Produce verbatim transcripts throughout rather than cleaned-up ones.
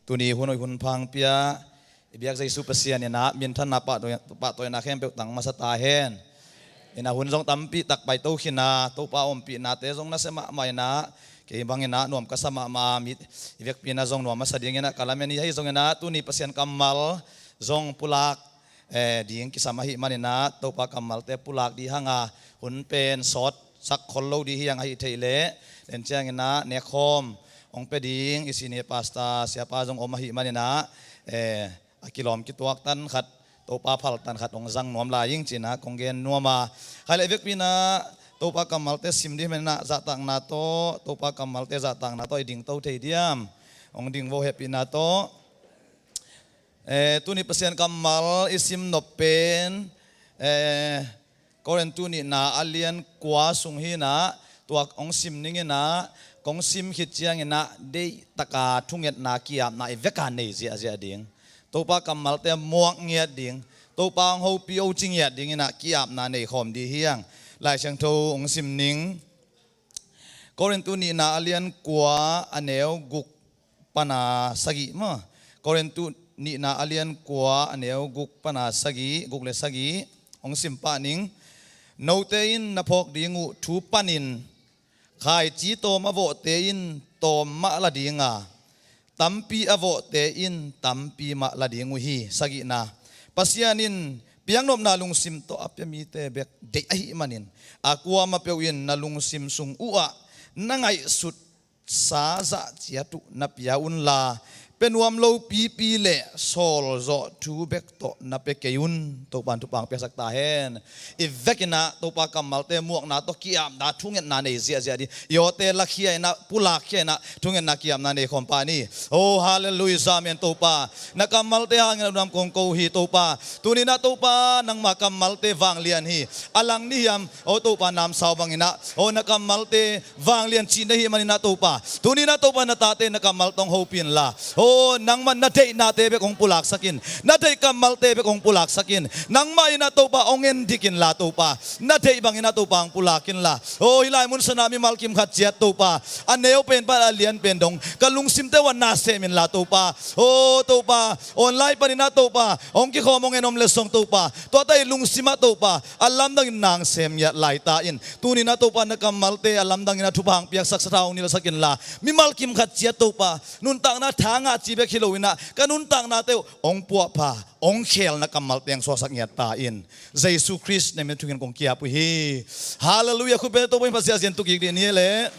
Tuni hun hoih hun pha hong pia i biak Jesu Pasian in ah minthanna, pahtawina khempeuh tang masa ta hen. In ah hun zong tampi tak paito khin a, Topa ompihnate zong nasia mahmah in ah, kei bang in ah nuam ka sa mahmah a, mi i vekpi in ah zong nuam masa ding in ah ka lamen hi. Ahi zong in ah tuni Pasian kammal zong pulak eh, ding kisam ahih manin ah Topa kammalte pulak dih hang a, hun pen sawtsak khol lo dih hi hang. Ahih theih leh den ciangin ah nekhawm hong pia ding i senior pastor siapa zong om ahih manin ah, eh, a kilawm kituak tan khat, Topa phal tan khat hong zang nuam lai ing ci-in ah kong gen nuam a. Khai leh i vekpi in ah Topa kammalte sim dih manin ah zahtakna tawh, Topa kammalte zahtakna tawh i dingto thei diam? Hong ding vo, hehpihna tawh. Eh, tuni Pasian kammal i sim nop pen, eh, Korintu nihna a lian kua sung hi in ah, tua hong sim ning in ah, kong sim khit ciangin ah deihtaka thungetna ki-apna i vek a nei ziahziah ding, Topa kammalte muak ngiat ding, Topa hong hopih hopci ngiat ding in ah ki-apna nei khawm dih hi hang. Lai Siangtho hong sim ning. Korintu nihna a lian kua a neu guk pan a sagih maw. Korintu nihna a lian kua a neu guk pan a sagih, guk le sagih hong sim pah ning. Note in na phawk ding uh thu panin, khaici tawm a vawhte in tawm mah la ding a, tampi a vawhte in tampi mah la ding uh hi. Sagihna, Pasian in piaknopna lungsim tawh a pia mite bek deih ahih manin, a kuamah peuh in na lungsim sung uhah na ngaihsutsa zah ciat uh na pia unla, pia nuam lo pipi le sawlzawh thu bek tawh na pia kei un. Topa in thupha hong piaksak ta hen. I vek in ah Topa kammalte muakna tawh ki-apna thungetna nei ziahziah dih. I awte lakhia in ah, pulakkhia in ah thungetna ki-apna nei khawm pah ni. Oh, halleluiah, amen. Topa, na kammalte hangin a lungdam kong ko hi Topa. Tuni in ah Topa, nangma kammalte vanglian hi. A lang ni hiam? Oh Topa, namsau bang in ah, oh, na kammalte vanglian cih na hih manin ah Topa, tuni in ah Topa, na tate na kammal tawh hong hopih inla, oh, nangmah na deihnate bek hong pulaksak in, na deih kammalte bek hong pulaksak in. Nangmah in ah Topa hong endik inla Topa, na deih bang in ah Topa hong pulak inla, oh, hih lai mun san ah mimal kim khat ciat Topa, a neu pen pan a lian pen dong ka lungsimte uh ah na sem inla Topa, oh Topa, online panin ah Topa hong kikhawm hong en om leh zong Topa, tuate i lungsim ah Topa a lamdangin na hong sem ngiat lai ta in. Tuni in ah Topa, na kammalte a lamdangin ah thupha hong piaksak, sathau hong nilhsak inla, mimal kim khat ciat Topa, nuntakna tha ngah ci bek hi lo in ah ka nuntaknate uh hong puahpha, hong khel na kammalte hong suaksak ngiat ta in. Jesu Khrist na min thungin kong ki-ap uh hi. Halleluiah. Khut beng, Topa in pha ziahziah in tu kik dih ni leh.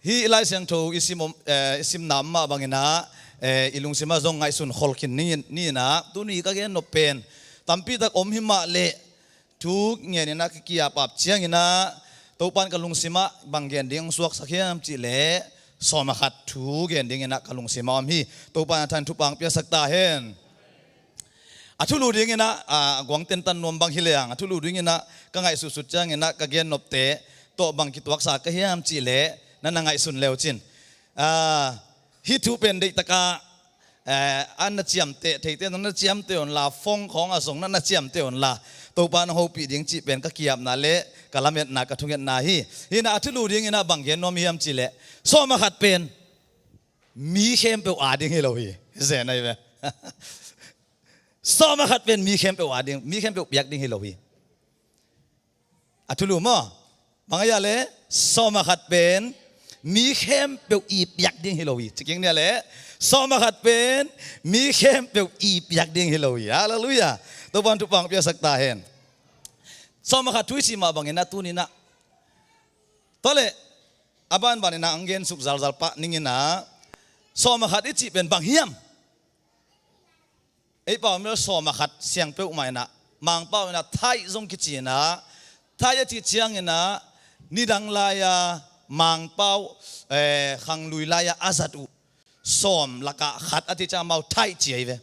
Hih Lai Siangtho i sim om, eh, i simna om mah bangin ah, eh, i lungsim ah zong ngaihsun khol khin ni, ni in ah, tuni ka gen nop pen tampi tak om hi mah leh, thu ngen in ah ka ki-ap ap ciangin ah Topa in ka lungsim ah bang gen ding hong suaksak hiam cih leh, sawm a khat thu gen ding in ah ka lungsim ah om hi. Topa in a thain thupha hong piaksak ta hen. A thulu ding in ah, a guang tentan nuam bang hi leng, a thulu ding in ah ka ngaihsutsut ciangin ah ka gen nopte tawh bang kituaksa ka hiam cih leh na na ngaihsun le uh cin. Ah, hih thu pen deihtak a, eh, a na ciamteh theite na na ciamteh unla, phone khawng ah zong na na ciamteh unla, Topa in hong hopih ding cih pen ka ki-apna le ka lametna, ka thungetna hi. Hi in ah a thulu ding in ah bang gen nuam hiam cih leh, sawm a khat pen mi khempeuh a ding hi lo hi. Zen ahi ve. Sawm a khat pen mi khempeuh a ding, mi khempeuh piak ding hi lo hi. A thulu maw? Bang a hia leh, sawm a khat pen mi khempeuh i piak ding hi lo hi. Ci kik ni leh, sawm a khat pen mi khempeuh i piak ding hi lo hi. Halleluiah. Topa in thupha hong piaksak ta hen. Sawm a khat thu i cih mah bangin ah tuni in ah, tua leh a banban in ah hong gensuk zalzal pah ning in ah, sawm a khat i cih pen bang hiam? Ei pau mi sawm a khat siang peuhmah in ah, Mangpau in ah tithe zong kici in ah, tithe a cih ciangin ah nidang lai-a Mangpau, eh, khanglui lai-a a zat uh sawm lakah khat a cih ciang amau tithe ci ahi ve.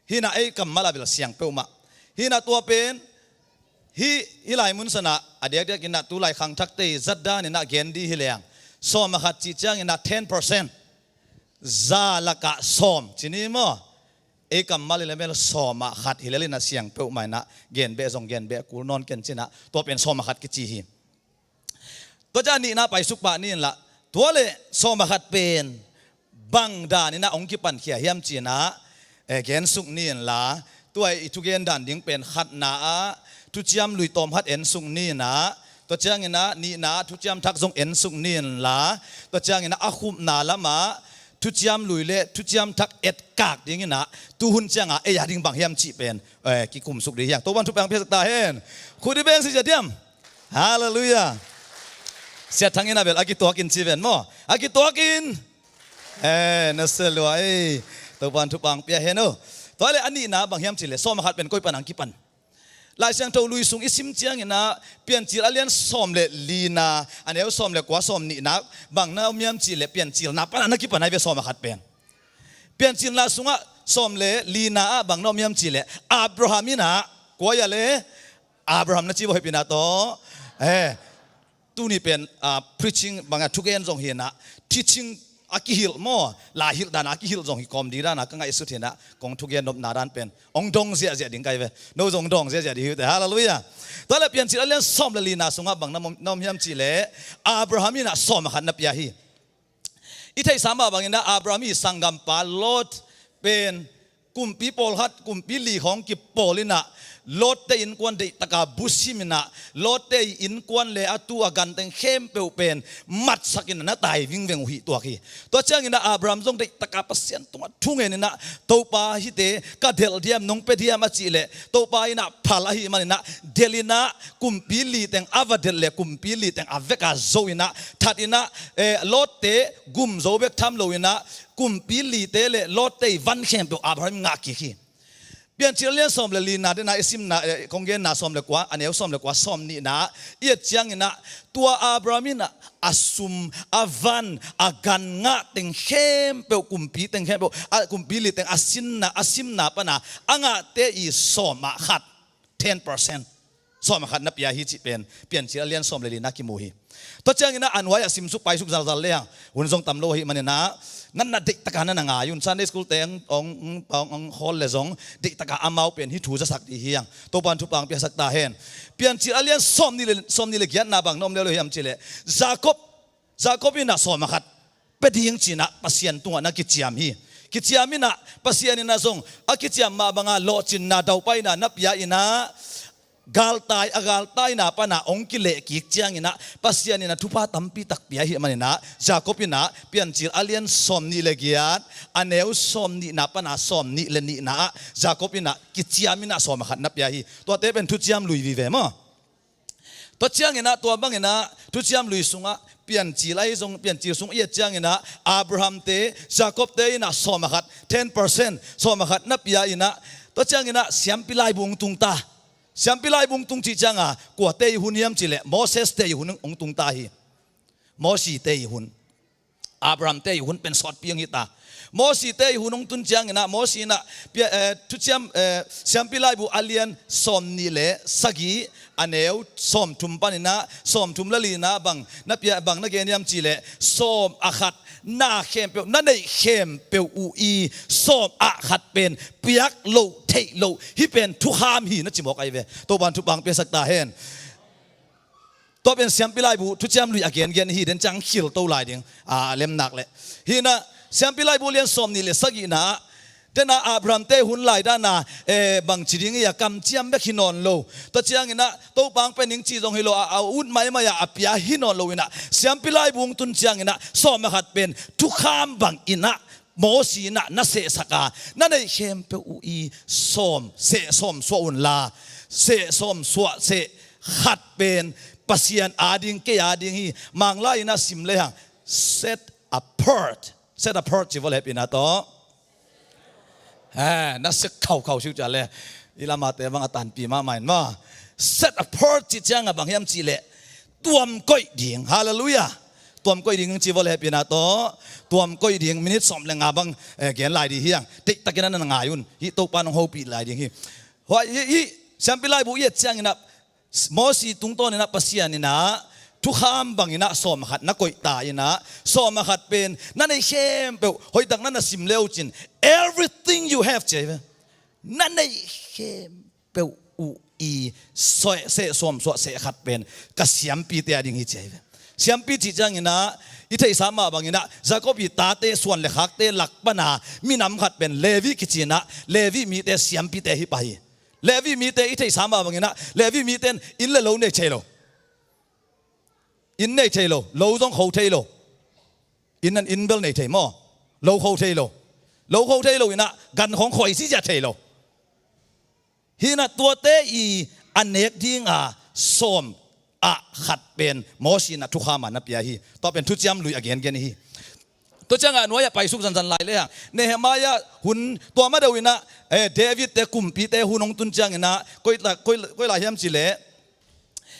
Hi in ah ei kammal a bel siang peuhmah. Hi in ah tua pen hih, hih lai mun san ah a diakdiak in ah tulai khangthakte i zat dan in ah gen dih hi leng, sawm a khat cih ciangin ah ten percent, za lakah sawm ci ni maw? Ei kammal i leh bel sawm a khat hi lel in ah siang peuhmah in ah gen beh zong gen beh kul nawn ken ci in ah, tua pen sawm a khat kici hi. Tua ciang a nihna paisuk pah ni in lah, Tua le sawm a khat pen bang danin ah hong kipankhia hiam ci-in ah, eh, gensuk ni inla, tua i thugen dan ding pen khatna ah Thuciam Lui tawm khat ensuk ni inla, tua ciangin ah nihna ah Thuciam Thak zong ensuk ni inla, tua ciangin ah a khupna lamah Thuciam Lui le Thuciam Thak etkak dingin ah tuhun ciangah ei a ding bang hiam cih pen, eh, kikumsuk ding hi hang. Topa'n thupha hong piaksak ta hen. Khut i beng sih sia diam. Halleluiah. Sia Thang in a bel a kituak in ci ven maw. A kituak in. Eh, na sia lua ei. Topa'n thupha hong pia hen o. Tua le a nihna bang hiam cih leh sawm a khat pen koi pan hong kipan. Lai Siangtho Lui sung i sim ciangin ah Piancil a lian sawm le lina, a neu sawm le kua, sawm nihna bang na om hiam cih leh Piancilna pan ah na kipan ahi ve sawm a khat pen. Piancilna sungah sawm le lina ah bang na om hiam cih leh Abraham in ah, kua hi a le Abraham na ci vawh hepina tawh. Eh, tuni pen, ah, preaching bangah thugen zong hi inah, teaching a kihilh maw, la hilh dan a kihilh zong hi kawm ding dan a ka ngaihsut hi inah, kong thugen nopna dan pen hong dong ziahziah ding ka hi ve. No zong dong ziahziah ding hi uh teh. Halleluiah. Tua le Piancil a lian sawm le lina sungah bang na om, na om hiam cih leh Abraham in ah sawm a khat na pia hi. I theihsa mah bangin ah Abraham i sanggampa Lot pen kumpi pawlkhat, kumpi li khawng kipawl inah, Lot-te innkuan deihtaka busim inah, Lot-te i innkuan le a tu a ganteng khempeuh pen matsak inah na tai vingveng uh hi tuak hi. Tua ciangin ah Abraham zong deihtaka Pasian tungah thungen inah, Topa, hihte ka delh diam, nong pia diam a cih leh, Topa in ah phal ahih manin ah delh inah, kumpi li teng a va delh le kumpi li teng a veka zo inah, that inah, eh, Lot-te gum zo bek tham lo inah, kumpi lite le Lot-te i van khempeuh Abraham in ngah kik hi. Piancil a lian sawm le lina den a i simna, eh, kong genna sawm le kua, a neu sawm le kua, sawm nihna i et ciangin ah, tua Abraham in ah a sum, a van, a gan ngah teng khempeuh, kumpi teng khempeuh, a kumpi li teng a sinna, a simna pan a a ngahte i sawm a khat, ten percent, sawm a khat na pia hi cih pen Piancil a lian sawm le lina kimu hi. Tua ciangin ah a nuai-ah simsuk paisuk zalzal le hang, hun zong tam lo ahih manin ah, na na deihtaka na na ngai un. Sunday school-te hong, hong, hong, hong hawl le zong deihtaka amau pen hih thu zasak ding hi hang. Topa'n thupha hong piaksak ta hen. Piancil a lian sawm nih le, sawm nih le giatna bang na om leuleu hiam cih leh, Jacob, Jacob in ah sawm a khat pia ding ci-in ah Pasian tungah na kiciam hi. Kiciam in ah Pasian in ah zong a kiciam mah banga lawhcinna daupai inah na pia inah, galtai, a galtaina pan a hong kileh kik ciangin ah Pasian in ah thupha tampi tak pia ahih manin ah, Jacob in ah Piancil a lian sawm nih le giat, a neu sawm nihna pan a sawm nih le nihna ah Jacob in ah kiciam in ah sawm a khat na pia hi. Tuate pen Thuciam Lui vive maw. Tua ciangin ah, tua bangin ah Thuciam Lui sungah Piancil ahi zong, Piancil sung i et ciangin ah Abraham-te, Jacob-te in ah sawm a khat, ten percent, sawm a khat na pia inah, tua ciangin ah Siampi Laibu hong tung ta. Siampi Laibu hong tung cih cianga kuate i hun hiam cih leh Moses-te i hun hong tung ta hi. Mosi-te i hun. Abraham-te i hun pen sawtpi hong hi ta. Mosi-te i hun hong tun ciangin ah, Mosi in ah pia, eh, Thuciam, eh, Siampi Laibu a lian sawm nih le sagih, a neu sawm thum panin ah sawm thum le lina bang na pia, bang na gen hiam cih leh, sawm a khat na khempeuh, na neih khempeuh uh i sawm a khat pen piak loh, theih loh, hih pen thukham hi na ci mawk ahi ve. Topa'n thupha hong piaksak ta hen. Tua pen Siampi Laibu, Thuciam Lui a gengen hi, den ciang khil to lai ding, a, lemnak leh. Hi inah, Siampi Laibu lian sawm nih le sagihna ah, den a Abraham-te hun lai dan a, eh, bangci ding hi a, kamciam bek hi nawn lo. Tua ciangin ah, Topa hong pia ning cih zong hi lo a, a ut maimai a, a pia hi nawn lo inah, Siampi Laibu hong tun ciangin ah, sawm a khat pen thukham bang inah, Mosi in ah na sehsak a, na neih khempeuh uh i sawm, seh sawm suah unla, seh sawm suah, seh khat pen Pasian a ding, kei a ding hi. Manglai in ah sim le hang, set apart, set apart ci vawh le hepina tawh. Eh, na sek khaukhau siu cia le, i lamate bang a tanpi mahmah in maw. Set apart cih cianga bang hiam cih leh, tuamkoih ding. Halleluiah. Tuamkoih ding ci vawh le hepina tawh. Tuamkoih ding, minit sawm le nga bang, eh, gen lai ding hi hang. Deihtakin a na ngai un. Hih Topa'n hong hopih lai ding hi. Hua, hih, hih Siampi Laibu i et ciangin ah, Mosi tungtawn in ah Pasian in ah thukham bang in ah sawm a khat na koih ta in ah, sawm a khat pen na neih khempeuh, hoihtak na na sim le uh cin, everything you have, ci ahi ve. Na neih khempeuh uh i seh, seh sawm suah, seh khat pen ka siampite a ding hi, ci ahi ve. Siampi cih cianginah i theihsa mah banginah Jacob i tate suan le khakte lak pana minam khat pen Levi kicinah Levi mite siampite hi pah hi. Levi mite i theihsa mah banginah Levi mite in inn le lo nei thei lo. Inn nei thei lo, lo zong kho thei lo. Inn an inn bel nei thei maw? Lo kho thei lo. Lo kho thei lo inah gan khong khoi zizia thei lo. Hinah tuate i a nek dinga sawm ah khat pen Mosi inah thukham a na pia hi. Tua pen Thuciam Lui a gengen hi. Tua ciangah nuai-ah paisuk zanzan lai lehang Nehemiah hun tua ma deuh inah, eh, David te kumpite hun hong tun cianginah koi, koi, koi lai hiam cileh,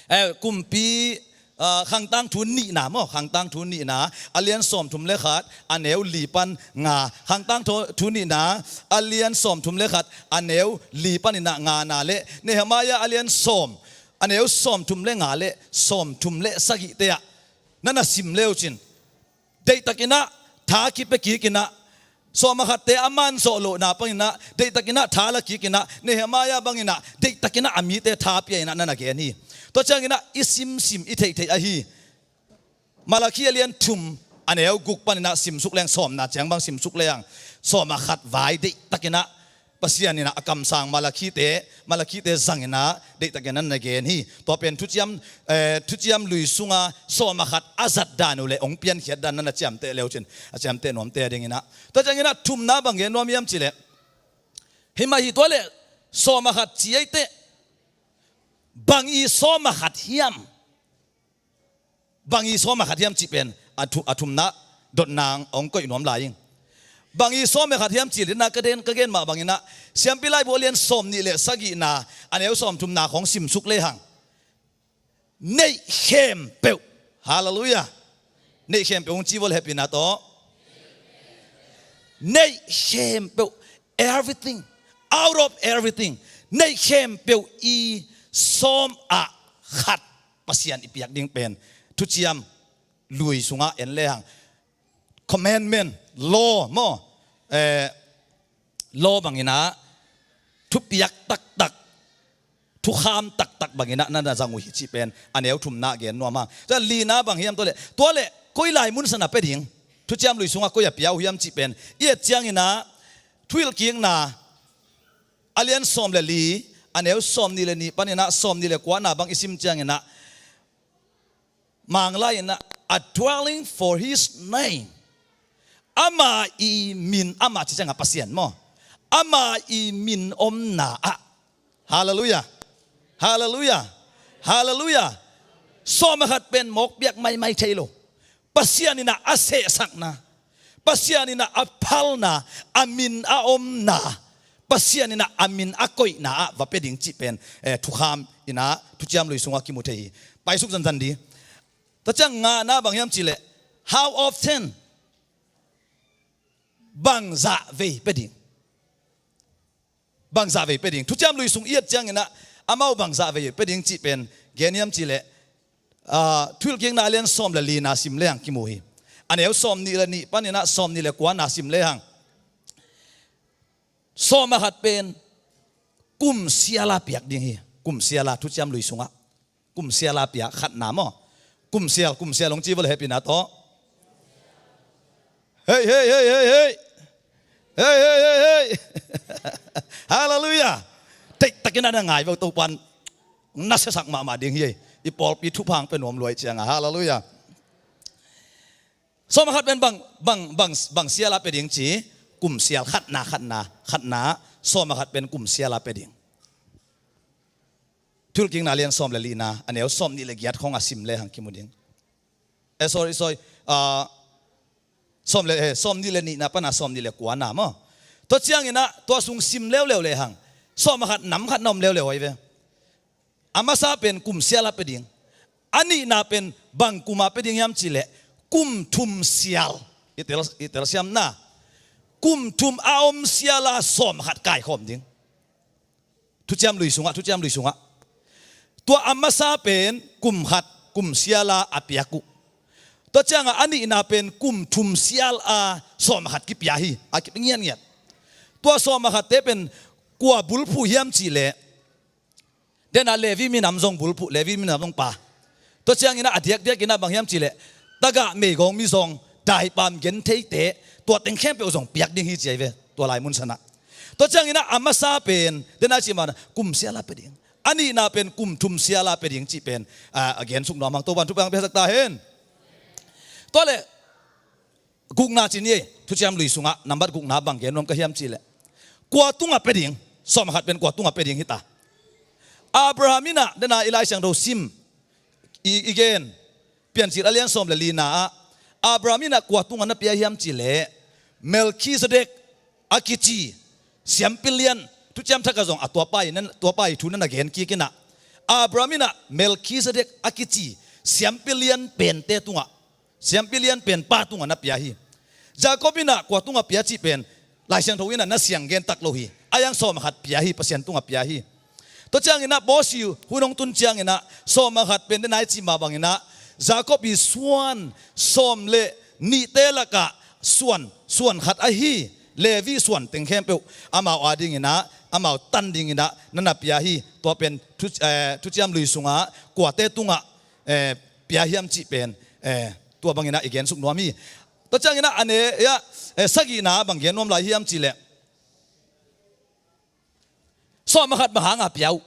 eh, kumpi, ah, Khangtang Thu nihna maw, Khangtang Thu nihna a lian sawmthum le khat a neu li pan nga, Khangtang Thu, Thu nihna a lian sawmthum le khat a neu li paninah ngana le Nehemiah a lian sawm a neu sawmthum le nga le sawmthum le sagihte ah na na sim leucin deihtakinah tha kipia kikinah sawm a khatte a man zawh lohna panginah deihtakinah tha la kikinah Nehemiah banginah deihtakinah a mite tha pia inah na na gen hi. Tua cianginah i simsim i theihtheih ahi Malakhi a lian thum a neu guk paninah simsuk leng sawmna ciang bang simsuk leng sawm a khat vai deihtakinah Pasian inah a kamsang Malakhite, Malakhite zanginah deihtakin nan na gen hi. Tua pen Thuciam, eh, Thuciam Lui sunga sawm a khat a zat dan uh le hong piankhiat dan nan a ciamteh leucin a ciamteh nuamte a dinginah. Tua cianginah thumna bang gen nuam hiam cileh, himah hi tua le sawm a khat ci eite bang i sawm a khat hiam? Bang i sawm a khat hiam cih pen a thu, a thumna dotna hong koih nuam lai ing. Bang i sawm a khat hiam cih litna ka den, ka gen mah banginah Siampi Laibu a lian sawm nih le sagihna a neu sawmthumna khong simsuk lehang neih khempeuh. Halleluiah. Neih khempeuh hong ci vua le hehpihna tawh. Neih khempeuh, everything, out of everything, neih khempeuh i sawm a khat Pasian i piak ding pen Thuciam Lui sungah en lehang commandment, law maw, eh, law banginah thupiak taktak, thukham taktak banginah na na zang uh hi cih pen a neu thumna gen nuam hang. Tua lina bang hiam tua le, tua le koi lai mun sana pia ding, Thuciam Lui sungah koi a pia uh hiam cih pen i et cianginah Thuhilhkikna a lian sawm le li a neu sawm nih le nih paninah sawm nih le kuana bang i sim cianginah Manglai inah a dwelling for his name. Ama i min, ama ci ciangah Pasian maw, ama i min omna ah. Halleluiah. Halleluiah. Halleluiah. Sawm a khat pen mawkpiak maimai thei lo. Pasian inah a sehsakna, Pasian inah a phalna, a min a omna, Pasian inah a min a koihna ah va pia ding cih pen, eh, thukham inah Thuciam Lui sungah kimu thei hi. Paisuk zanzan di. Tua ciang ngana bang hiam cileh, how often? Bangzah vei pia ding? Bangzah vei pia ding? Thuciam Lui sung i et cianginah amau bangzah vei pia ding cih pen gen hiam cileh, ah, Thuhilhkikna a lian sawm le lina sim lehang kimu hi. A neu sawm nih le nih paninah sawm nih le kuana sim lehang sawm a khat pen kum siala piak ding hi. Kum siala Thuciam Lui sungah kum siala piak khatna maw. Kum sial, kum sial hong ci vua le hehpihna tawh. Hei, hei, hei, hei, hei. Hei, hei, hei, hei. Halleluiah. Deihtakinah na ngai veu Topan na siasak mahmah ding hi. I pawlpi thupha hong pia nuam luai ciangah. Halleluiah. Sawm a khat pen bang, bang, bang, bang siala pia ding ci, kum sial khatna, khatna, khatna, sawm a khat pen kum siala pia ding. Thuhilhkikna lian sawm le lina a neu sawm nih le giat khong a sim lehang kimu ding. Eh, sorry, sorry. Ah, sawm le, eh, sawm nih le nihna pana sawm nih le kuana maw. Tua cianginah tua sung sim leuleu lehang sawm a khat nam khat na om leuleu ahi ve. A masa pen kum siala pia ding. A nihna pen bang kuma pia ding hiam cileh, kum thum sial. I tel, i telsiamna. Kum thum a om siala sawm a khat kaikhawm ding. Thuciam Lui sungah, Thuciam Lui sungah. Tua a masa pen kum khat, kum siala a piak uh. Tua ciangah a nihna pen kum thum siala sawm a khat kipia hi, a kipia ngiatngiat. Tua sawm a khatte pen kua bulphuh hiam cihleh, denah Levi minam zong bulphuh, Levi minam zong pa. Tua ciangin ah a diakdiakin ah bang hiam cih leh tagah meigong mizawng daipam gentheite tua teng khempeuh zong piak ding hi ci ahi ve, tua lai mun sanah. Tua ciangin ah a masa pen dena cih mah kum siala pia ding, a nihna pen kum thum siala pia ding cih pen a, a gensuk nuam hang, Topa'n thupha piaksak ta hen. Tua leh gukna ci ni ei, Thuciam Lui sungah nambat gukna bang gen nuam ka hiam cih leh kua tungah pia ding, sawm a khat pen kua tungah pia ding hi ta. Abraham in ah dena i Lai Siangtho sim i, i gen, Piancil a lian sawm le lina ah Abraham in ah kua tungah na pia hiam cih leh Melkhizedek a kici siampi lian, Thuciam Thak ah zong a tua pa i, tua pa i thu na na gen kik in ah Abraham in ah Melkhizedek a kici siampi lian pente tungah, siampi lian pen pa tungah na pia hi. Jacob in ah kua tungah pia cih pen Lai Siangtho in ah na siang gen tak lo hi. A yang sawm a khat pia hi, Pasian tungah pia hi. Tua ciangin ah Mosi hun hong tun ciangin ah sawm a khat pen dena i cih mah bangin ah Jacob i suan sawm le nihte lakah suan, suan khat ahi Levi suan teng khempeuh amau a dingin ah, amau tan dingin ah na na pia hi. Tua pen thu, eh, Thuciam Lui sungah kuate tungah eh, pia hiam cih pen, eh, tua bangin ah i gensuk nuam hi. Tua ciangin ah a ne, eh, sagihna bang gen nuam lai hiam cih leh sawm a khat bang hanga pia uh?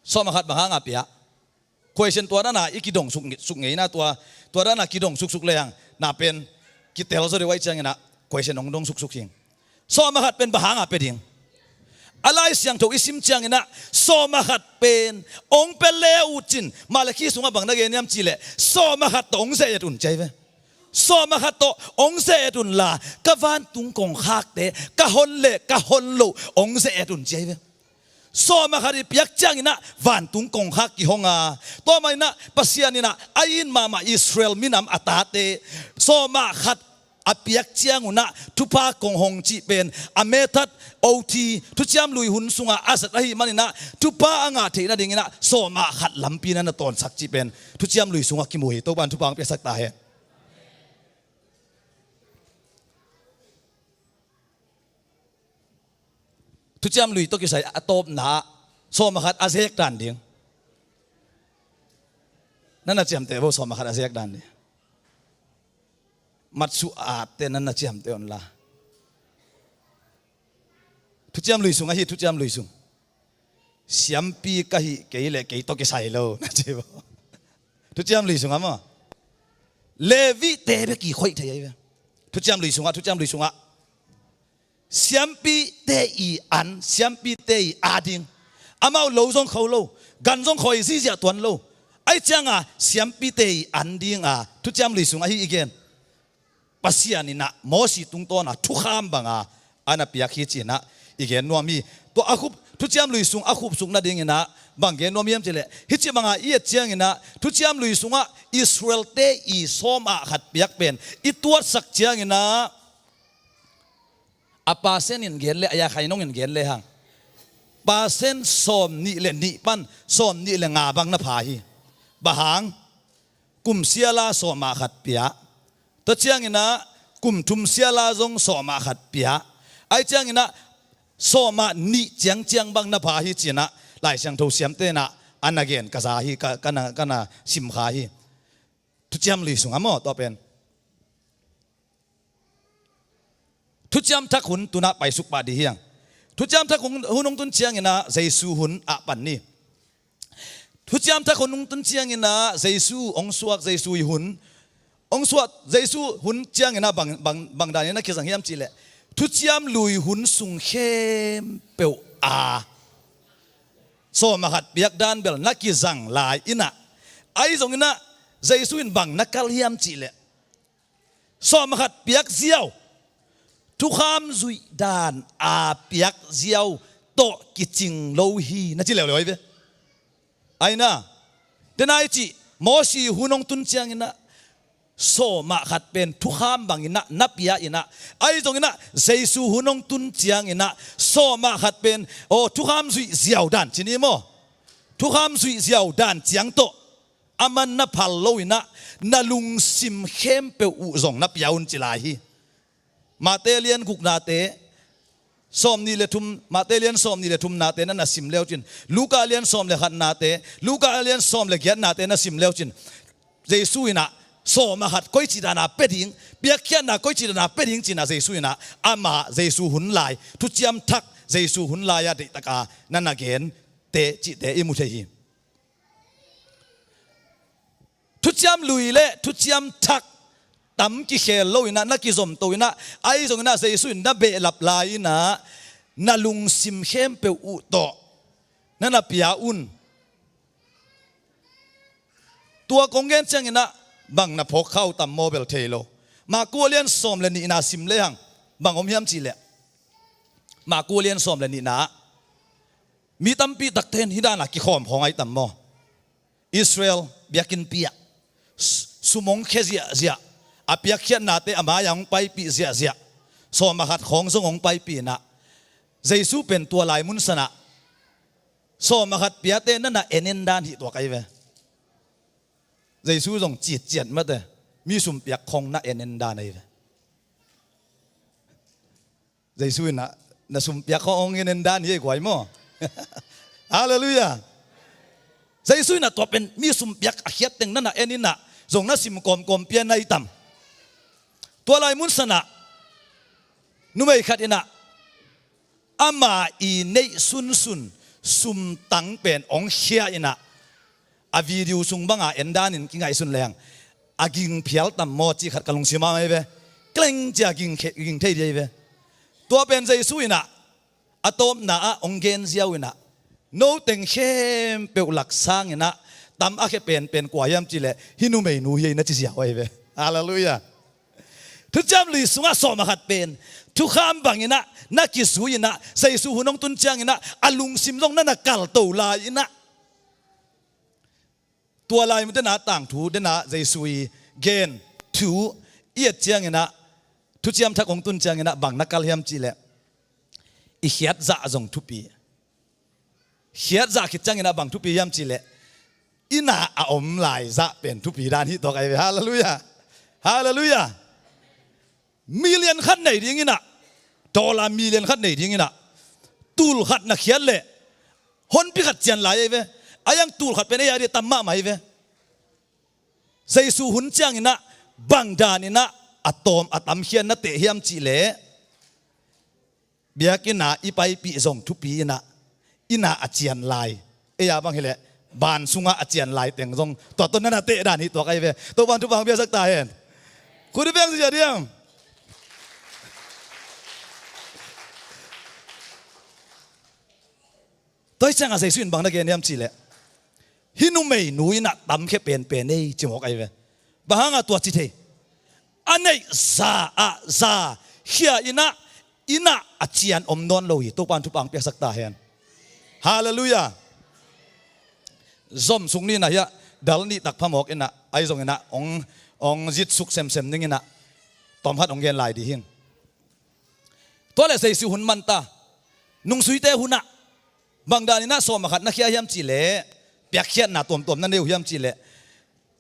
Sawm a khat bang hanga pia? Question tua dana i kidong suk, suk ngei na, tua, tua dana kidong suksuk le hang na pen kitel zaw deuh ahih ciangin ah question hong dong suksuk hing. Sawm a khat pen bang hanga pia ding? A Lai Siangtho i sim ciangin ah sawm a khat pen hong pia le uh cin, Malakhi sungah bang na gen hiam cih leh sawm a khat tawh hong ze-et un ci ahi ve. Sawm a khat tawh hong ze-et un la, ka vantung kongkhakte ka hon le ka hon loh hong ze-et un ci ahi ve. Sawm a khat i piak ciangin ah vantung kongkhak kihong a, tua mah in ah Pasian in ah a it mahmah Israel minam a tate sawm a khat a piak ciang un ah thupha kong hong cih pen a method, ot, Thuciam Lui hun sungah a zat ahih manin ah thupha a ngah theih nadingin ah sawm a khat lampi na na tawnsak cih pen Thuciam Lui sungah kimu hi. Topa'n thupha hong piaksak ta hen. Thuciam Lui tawh kisai a tawpna ah sawm a khat a zek dan ding. Na na ciamteh vo, sawm a khat a zek dan ding. Matsuh atte na na ciamteh un la. Thuciam Lui sung ahi, Thuciam Lui sung. Siampi ka hih kei leh kei tawh kisai lo na ci vo. Thuciam Lui sungah maw, Levite bek i khoih thei ahi ve. Thuciam Lui sungah, Thuciam Lui sungah siampite i an, siampite i ading. Amau lo zong kho lo, gan zong khawi ziahziah tuan lo. Ahih cianga siampite i an dinga Thuciam Lui sungah hih i gen Pasian in ah Mosi tungtawna thukham banga a na piak hi ci-in ah i gen nuam hi. Tua a khup, Thuciam Lui sung a khupsuk nadingin ah bang gen nuam hiam cih leh, hih ci banga i et ciangin ah Thuciam Lui sungah Israelte i sawm a khat piak pen i tuatsak ciangin ah a percent in gen le, a ya khainong in gen le hang, percent sawm nih le nih pan sawm nih le nga bang na pha hi. Bang hang? Kum siala sawm a khat pia. Tua ciangin ah kum thum siala zong sawm a khat pia. Ahih ciangin ah sawm a nih ciangciang bang na pha hi ci-in ah Lai Siangtho siamte in ah a na gen ka za hi, ka, ka na, ka na sim kha hi. Thuciam Lui sungah maw, tua pen. Thuciam Thak hun tu-in ah paisuk pah ding hi hang. Thuciam Thak hun, hun hong tun ciangin ah Jesu hun ah pan ni. Thuciam Thak hun hong tun ciangin ah Jesu hong suak, Jesu i hun hong suak, Jesu hun ciangin ah bang, bang, bang danin na kizang hiam cih leh, Thuciam Lui hun sung khempeuh a sawm a khat piak dan bel na kizang lai in ah, ahi zongin ah Jesu in bang na kalh hiam cih leh, sawm a khat piak ziau, thukham zuih dan a piak ziau tawh kicing lo hi na ci leuleu ahi ve. Ahi na, dena i cih Mosi hun hong tun ciangin ah sawm a khat pen thukham bangin ah na pia in ah, ahi zongin ah Jesu hun hong tun ciangin ah sawm a khat pen, aw, thukham zuih ziau dan ci ni maw, thukham zuih ziau dan ciang tawh aman na phal lo in ah na lungsim khempeuh uh zong na pia un ci lai hi. Mate lian guknate Sawm nih le thum, Mate lian sawm nih le thum nate na na sim leucin, Luka lian sawm le khat nate, Luka lian sawm le giat nate na sim leucin, Jesu in ah sawm a khat koici dana pia ding, piakkhiatna koici dana pia ding ci-in ah Jesu in ah ama Jesu hun lai, thuciam thak Jesu hun lai-a deihtaka na na gente cihte i mu thei hi. Thuciam lui le thuciam thak tam kikhel lo in ah, na kizomto in ah, ahi zongin ah Jesu in na behlap lai in ah, na lungsim khempeuh uh tawh na na pia un. Tua kong gen ciangin ah bang na phawk kha uh tam maw, bel thei lo. Marka lian sawm le nihna sim lehang bang om hiam cih leh, Marka lian sawm le nihna ah mi tampi takte in hih dana kikhawm khawng ahi tam maw. Israel biakinnpi ah s-, sum hong khia ziahziah, a piakkhiatnate a mai-ah hong paipih ziahziah, sawm a khat khawng zong hong paipih in ah, Jesu pen tua lai munsan ah sawm a khat piate na na en en dan hi tuak ahi ve. Jesu zong citciat mate, mi sum piak khawng na en en dan ahi ve. Jesu in ah na sum piak khawng hong en en dan hi ei guai maw. Halleluiah. Jesu in ah tua pen mi sum piak a khiat teng na na en in ah, zong na sim kawmkawm pian ahi tam. Tua lai munsan ah numei khat in ah ama i neih sunsun sumtang pen hong khia in ah, a video sung banga en danin kingaihsun leng, a ging phial tam maw cih khat ka lungsim ah om ahi ve. Kleng cia ging khe-, ging thei ding ahi ve. Tua pen Jesu in ah a tawpna ah hong gen ziau in ah, no teng khempeuh lak sangin ah tam a khia penpen kua hiam cih leh, hih numeinu hi ei na ci ziau ahi ve. Halleluiah. Thuciam lui sungah sawm a khat pen thukham bangin ah na kizui in ah, Jesu hun hong tun ciangin ah a lungsim zong na na kalto lai in ah, tua lai mun dena tangthu dena Jesu i gen thu i et ciangin ah, thuciam thak hong tun ciangin ah bang na kal hiam cih leh, i khiatzah zong thupi. Khiatzah khit ciangin ah bang thupi hiam cih leh, i na a om lai zah pen thupi dan hi tuak ahi ve. Halleluiah. Halleluiah. Million khat nei dingin ah, dollar million khat nei dingin ah, tul khat na khiat leh honpi khat cian lai ahi ve. A iang tul khat pen ei a dih tam mahmah ahi ve. Jesu hun ciangin ah bang danin ah a tawm a tamkhia na teh hiam cih leh, biakinn ah i paipih zong thupi in ah, i na a cian lai, ei a bang hi leh van sungah a cian lai teng zong tua tawh na na teh dan hi tuak ahi ve. Topa'n thupha hong piaksak ta hen. Khut i beng ziah diam. Tua hi ciangah Jesu in bang na gen hiam cih leh, hih numeinu in ah tamkhia penpen ei ci mawk ahi ve. Bang hangah tua ci thei? A neih za ah za khia in ah, i na a cian om nawn lo hi. Topa'n thupha hong piaksak ta hen. Halleluiah. Zom sung ni in ah hiah dal nih tak phamawk in ah, ahi zongin ah hong, hong zitsuk semsem ning in ah, tawm khat hong gen lai dih hing. Tua leh Jesu hun man ta. Nungzuite hun ah bang danin ah sawm a khat na khia hiam cih leh, piakkhiatna tuamtuam na nei uh hiam cih leh,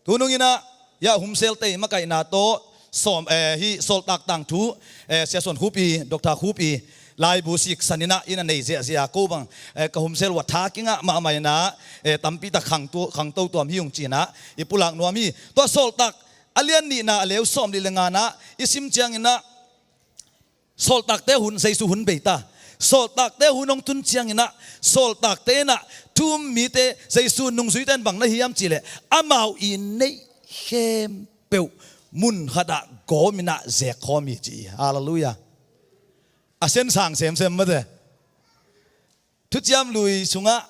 tunung in ah hiah Home Cell te i makaihna tawh sawm, eh, hih Sawltak tangthu, eh, Sia Suan Khup i, Doctor Khup i laibu siksan in ah i na nei ziahziah, ko bang, eh, ka Home Cell uh a tha kingah mahmah in ah, eh, tampi tak khangto, khangto tuam hi ung ci-in ah i pulak nuam hi. Tua Sawltak a lian nihna a leu sawm li le ngana i sim ciangin ah, Sawltakte hun, Jesu hun bei ta. Sawltakte hun hong tun ciangin ah, sawltakte in ah thu-um mite, Jesu nungzuite in bang na hi hiam cih leh, amau i neih khempeuh mun khat ah gawm in ah zek khawm hi ci hi. Halleluiah. A sen sang semsem mate. Thuciam lui sungah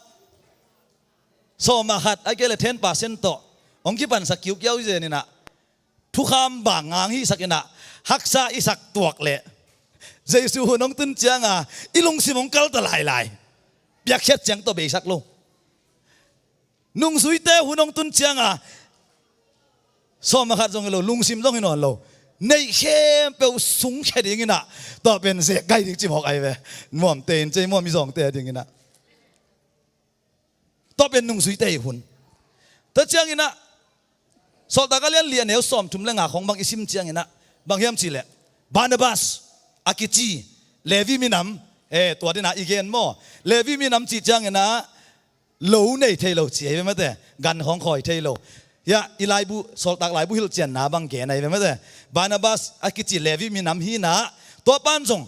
sawm a khat a kei le ten percent tawh hong kipansak kiukiau hi zen in ah, thukham bang ngang hihsak in ah, haksa i sak tuak leh Jesu hun hong tun cianga i lungsim hong kal ta lailai. Piakkhiat ciang tawh beisak lo. Nungzuite hun hong tun cianga sawm a khat zong hi lo, lungsim zong hi nawn lo. Neih khempeuh sungkhia dingin ah, tua pen zek gai ding ci mawk ahi ve. Muamte in cei muam i zawngte dingin ah, tua pen nungzuite i hun. Tua ciangin ah, Sawltak a lian li a neu sawmthum le nga khawng bang i sim ciangin ah, bang hiam cih leh, Barnabas a kici Levi minam, Eh, tua dena i gen maw? Levi minam cih ciangin ah lo nei thei lo ci ahi ve mate. Gan hong khawi thei lo. Hiah i laibu, Sawltak laibu hilhcianna bang gen ahi ve mate. Barnabas a kici Levi minam hi-in ah, tua pan zong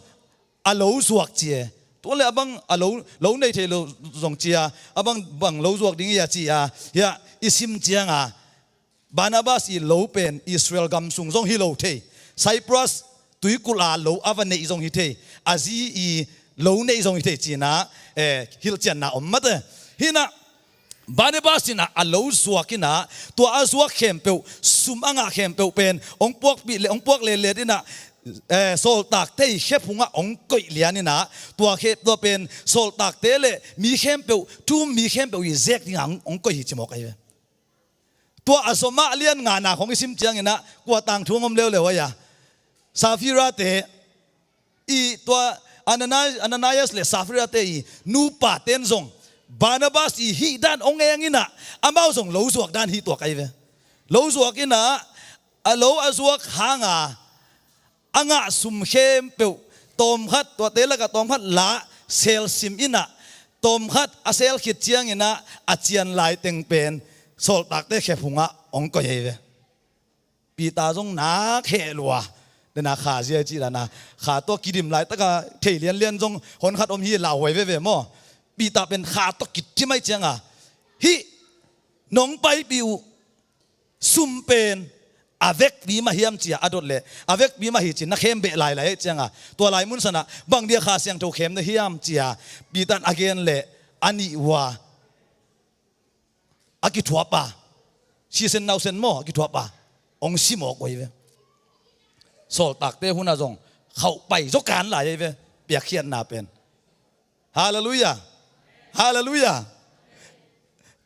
a lo zuak ci e. Tua le a bang a lo, lo nei thei lo zong ci a, a bang, bang lo zuak ding hi a ci a. Hiah i sim ciang a, Barnabas i lo pen Israel gam sung zong hi lo thei. Cyprus tuikulh a lo a va neih zong hi thei. A zi i lo neih zong hi thei ci-in ah, eh, hilhcianna om mate. Hi-in ah Barnabas in ah a lo zuak in ah, tua a zuak khempeuh, sum a ngah khempeuh pen hong puakpih le, hong puak letlet in ah, eh, sawltakte i khe phungah hong koih lian in ah, tua khe, tua pen sawltakte le mi khempeuh, thu-um mi khempeuh i zek dingah hong, hong koih hi ci mawk ahi ve. Tua a zomah lian ngana khong i sim ciangin ah, kua tangthu hong om leuleu ahi a. Safira-te, i tua Anani-, Ananias le Safira-te i nupa ten zong Barnabas i hih dan hong eng in ah, amau zong lo zuak dan hi tuak ahi ve. Lo zuak in ah, a lo a zuak hang a, a ngah sum khempeuh, tawmkhat, tuate lakah tawmkhat la selsim in ah, tawmkhat a sel khit ciangin ah, a cian lai teng pen sawltakte khe phungah hong koih ahi ve. Peter zong nak heh lua. Dena kha zia i cih dan a, kha tawh kidim laitak a thei lianlian zong honkhat om hi, lauhuai veve maw? Peter pen kha tawh kidim ahih ciang a, hih nong paipih uh sum pen a vekpi mah hiam ci a, a dot leh a vekpi mah hi ci-in na khembeh lailai ahih ciang a, tua lai munsan ah bang dia Kha Siangtho khem na hiam ci a, Peter in a gen leh a nih uh a, a kithuahpa, sisen nausen maw, a kithuahpa hong si mawk uh ahi ve. Sawltakte hun ah zong khauhpai zaw kan lai ahi ve, piakkhiatna pen. Halleluiah. Halleluiah.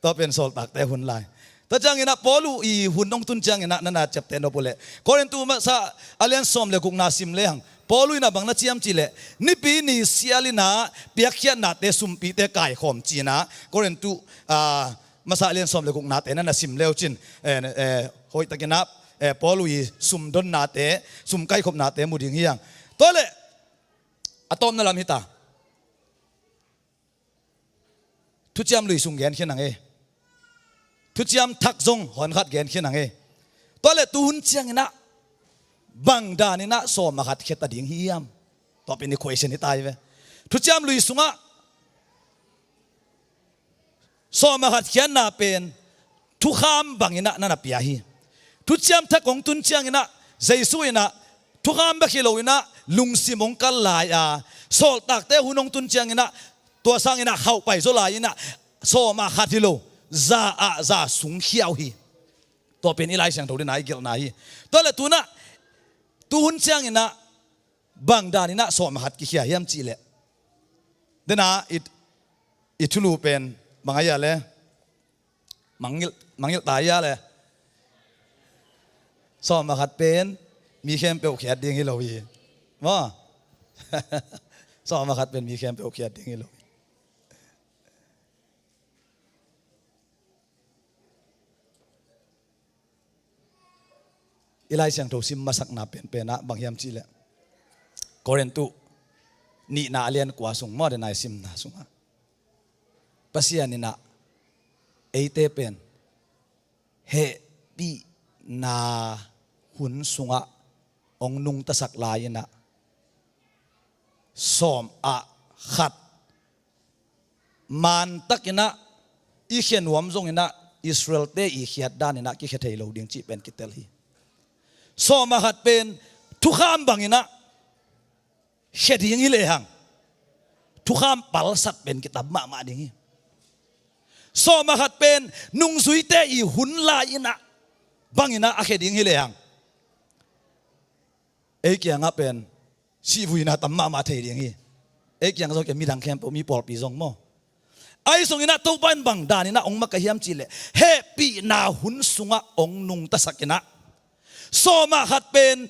Tua pen sawltakte hun lai. Tua ciangin ah Paul uh i hun hong tun ciangin ah, na na ciapteh nop uh leh, Korintu masa a lian sawm le gukna sim lehang, Paul uh in ah bang na ci hiam cih leh, Nipi ni sial in ah piakkhiatnate, sumpite kaikhawm ci-in ah, Korintu, ah, masa a lian sawm le guknate na na sim le uh cin, eh, eh, hoihtakin ah, eh, Paul uh i sumdonnate, sum kaikhopnate mu ding hi hang. Tua leh a tawpna lam hi ta. Thuciam Lui sung gen khin hang e. Thuciam Thak zong honkhat gen khin hang e. Tua leh tuhun ciangin ah bang danin ah sawm a khat khia ta ding hi hiam? Tua pen i question hi ta hi ve. Thuciam Lui sungah sawm a khat khiatna pen thukham bangin ah na na pia hi. Thuciam Thak hong tun ciangin ah Jesu in ah thukham bek hi lo in ah lungsim hong kal lai a, sawltakte hun hong tun ciangin ah tua sangin ah khauhpai zaw lai in ah sawm a khat hi lo, za ah za sung khia uh hi. Tua pen i Lai Siangtho dena i gelhna hi. Tua leh tu-in ah, tuhun ciangin ah bang danin ah sawm a khat kikhia hiam cih leh, dena i, i thulu pen bang ahi a leh, mangngilh, mangngilh ta ahi a leh, sawm a khat pen mi khempeuh khiat ding hi lo hi. Maw? Sawm a khat pen mi khempeuh khiat ding hi lo hi. I Lai Siangtho sim masakna penpen ah bang hiam cih leh, Korintu nihna a lian kua sung maw, dena i simna sungah, Pasian in ah eite pen hehpihna hun sungah hong nungtasak lai in ah, sawm a khat mantakin ah i khia nuam zongin ah Israelte i khiat danin ah kikhia thei lo ding cih pen kitel hi. Sawm a khat pen thukham bangin ah khia ding hi lehang, thukham palsat pen kitam mahmah ding hi. Sawm a khat pen nungzuite i hun lai-in ah bangin ah a khia ding hi lehang, ei kiangah pen sihvuina tam mahmah thei ding hi. Ei kiang zong kei, midang khempeuh, mi pawlpi zong maw. Ahi zongin ah Topa in bang danin ah hong makaih hiam cih leh, hehpihna hun sungah hong nungtasak in ah, sawm a khat pen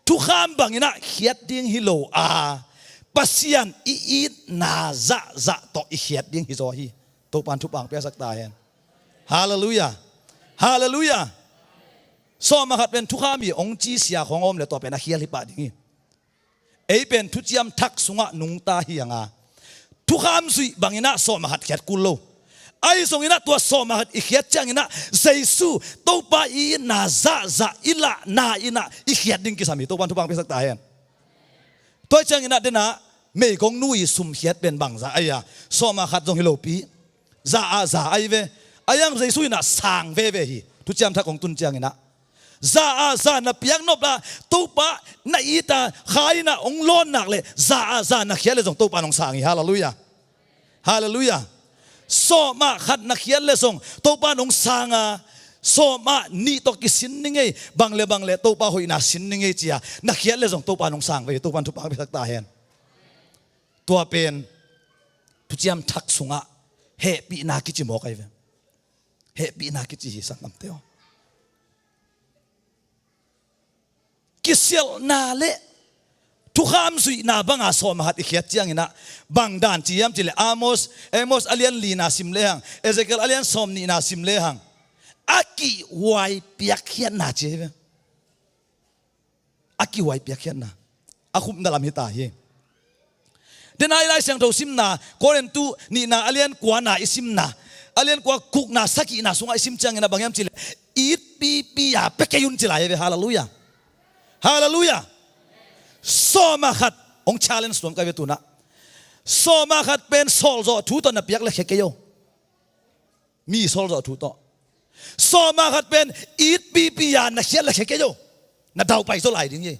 thukham bangin ah khiat ding hi lo a, Pasian i itna zahzah tawh i khiat ding hi zaw hi. Topa in thupha hong piaksak ta hen. Halleluiah. Halleluiah. Sawm a khat pen thukham hi hong ci sia khong om leh tua pen a khial hi pah ding hi. Ei pen Thuciam Thak sungah nungta hi hang a, thukham zuih bangin ah sawm a khat khiat kul lo. Ahi zongin ah tua sawm a khat i khiat ciangin ah Jesu Topa i itna zahzah i lahna in ah i khiat ding kisam hi. Topan thupha piaksak ta hen. Tua ciangin ah den ah meigong nu i sum khiat pen bangzah ahi a, sawm a khat zong hi lopi, za ah za ahi ve. Ahi zong Jesu in ah sang veve hi. Thuciam Thak hong tun ciangin ah za ah za na piak nop la, Topa na it a, kha in ah hong lawn nak leh za ah za na khiat leh zong Topa in hong sang hi. Halleluiah. Halleluiah. Sawm a khat na khiat leh zong Topa in hong sang a, sawm a nih tawh kisin ni ngei, bang le bang le Topa hoihna sin ni ngei ci a na khiat leh zong Topa in hong sang ve hi. Topan thupha piaksak ta hen. Tua pen Thuciam Thak sungah hehpihna kici mawk ahi ve. Hehpihna kici hi, sanggamte aw. Kisialhna le thukham zuihna banga sawm a khat i khiat ciangin ah bang dan ci hiam cih leh Amos, Amos a lian lina sim lehang, Ezekiel a lian sawm nihna sim lehang, a kihhuai piakkhiatna ci hi ve. A kihhuai piakkhiatna, a khupna lam hi ta hi. Den a i Lai Siangtho simna, Korintu nihna a lian kuana i simna, a lian kua gukna sagihna sungah i sim ciangin ah bang hiam cih leh, it pipi a pia kei un ci lai hi ve. Halleluiah. Halleluiah. Sawm a khat hong challenge tuam ka hi ve tu-in ah. Sawm a khat pen sawlzawh thu tawh na piak leh khia kei o. Mi sawlzawh thu tawh. Sawm a khat pen it pipi a na khiat leh khia kei o. Na daupai zaw lai ding hi.